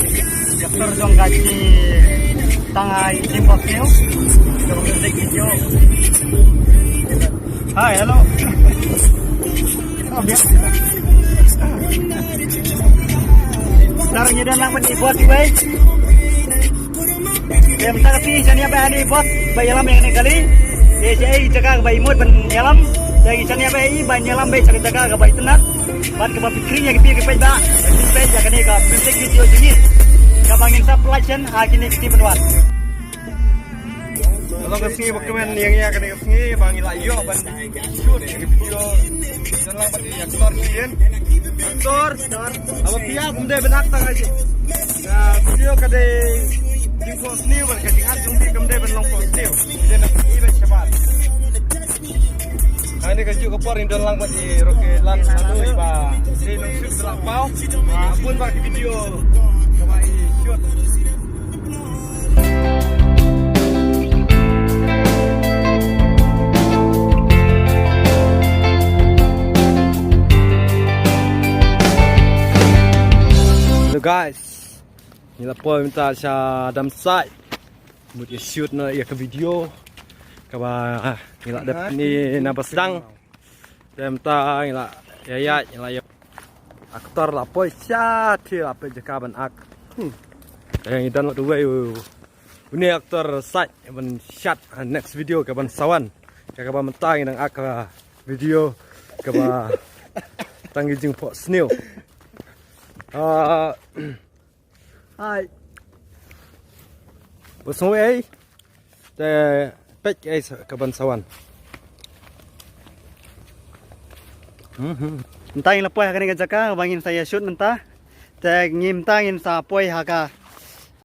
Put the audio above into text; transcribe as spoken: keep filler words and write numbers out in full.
Actor jong ka jingtang ha i jingphohsniew. Jong ka music video. Hi, hello. Oh, biang. Star ngi don lang ban i bot iwei. Te mynta ka sngi sha ïa ba hani bot ba ïalam ïa kane kali. Te sha ei jaka kaba i mut ban ïalam. Te sha ïa ba i ban ïalam ba sha jaka kaba itynnat. Bad kaba phi khring ïa ki phi ki peit ba. Ki peit ïa kane ka music video jong ngi. Kaba ngin sa pynlait shen ha kine ki pynwan. Ka long ka sngi ba kmen ïa ngi ïa kane ka sngi ba ngi la ïoh ban shoot ïa ki video. Don lang bad i actor Shien. Actor, actor. Aba phi ïa kum dei ban act tang aji. Ka video ka dei jingphohsniew bad ka jingat jong phi kam dei ban long phohsniew. Dei na i ban shabar. Kane ka juh ka por in don lang bad i Rocky Lan Anu iba dei nong shoot ka la paw. Ah, bun ba ki video kaba i shoot. Hello guys. Ngi la poi mynta sha dam site. Mut ïa shoot na ïa ka video. Kaba ngi la dep ni na ba sdang. Te mynta ngi la ïa ïa ngi la ïa. Actor la poi sha te la poi jaka ban act. Hmm. Te ngi dang la duwai u. Une actor sait ban shat, ah, next video ka ban sawan. Ka kaba mynta ngi dang act, ah, video kaba tang ki jingphohsniew. Ah, Hai. Ba sngewbha ei. Te peit ei sa-, ka ban sawan. Mhm. Mynta ngin la poi ha kane ka jaka ba ngin sa ïa shoot mynta. Te ngin mynta ngin sa poi ha ka